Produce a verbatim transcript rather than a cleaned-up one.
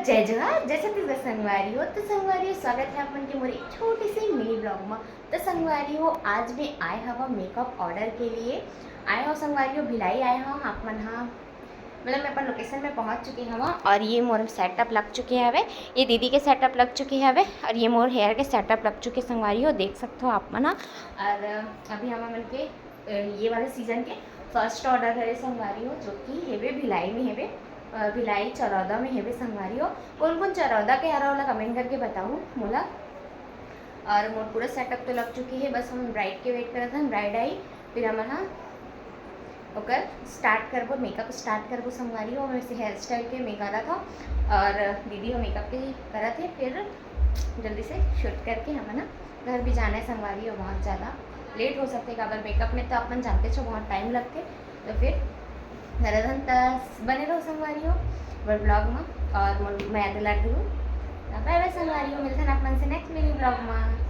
जय जोहार, जय छत्तीसगढ़ संगवारी हो। तो संगवारी हो, स्वागत है आप मन के मोर एक छोटी सी मिनी ब्लॉग में। तो संगवारी हो, आज मैं आए हवा मेकअप ऑर्डर के लिए। आए हो संगवारी हो, भिलाई आए हो आप मन हा, मतलब मैं अपन लोकेशन में पहुंच चुके हवा। और ये मोर सेटअप लग चुके हवे, ये दीदी के सेटअप लग चुके हवे और ये मोर हेयर के सेटअप लग चुके संगवारी हो, देख सकते हो आप मन हा। और अभी हम मन के अ, ये वाले सीजन के फर्स्ट ऑर्डर है संगवारी हो, जो कि हेवे भिलाई में हेवे, अ, भिलाई चरौदा में हेवे संगवारी हो। कौन कौन चरौदा के हरा वाला कमेंट करके बताओ मोला। और मोर पूरा सेटअप तो लग चुके है, बस हम ब्राइड के वेट करत हन, ब्राइड आई फिर हमन हा ओकर स्टार्ट करबो, मेकअप स्टार्ट करबो संगवारी हो। वैसे हेयर स्टाइल के मैं करत हव और दीदी हो मेकअप के ही करत है, फिर जल्दी से शूट करके हमन हा घर भी जाना है संगवारी हो। बहुत ज़्यादा लेट हो सकते, काबर मेकअप में तो अपन जानते छो बहुत टाइम लगते, तो फिर घर धन त बने रहो संगवारी हो मोर ब्लॉग में। और मोर मया दुलार दू, बाय बाय संगवारी हो, मिलते हैं आप मन से नेक्स्ट मिनी ब्लॉग में।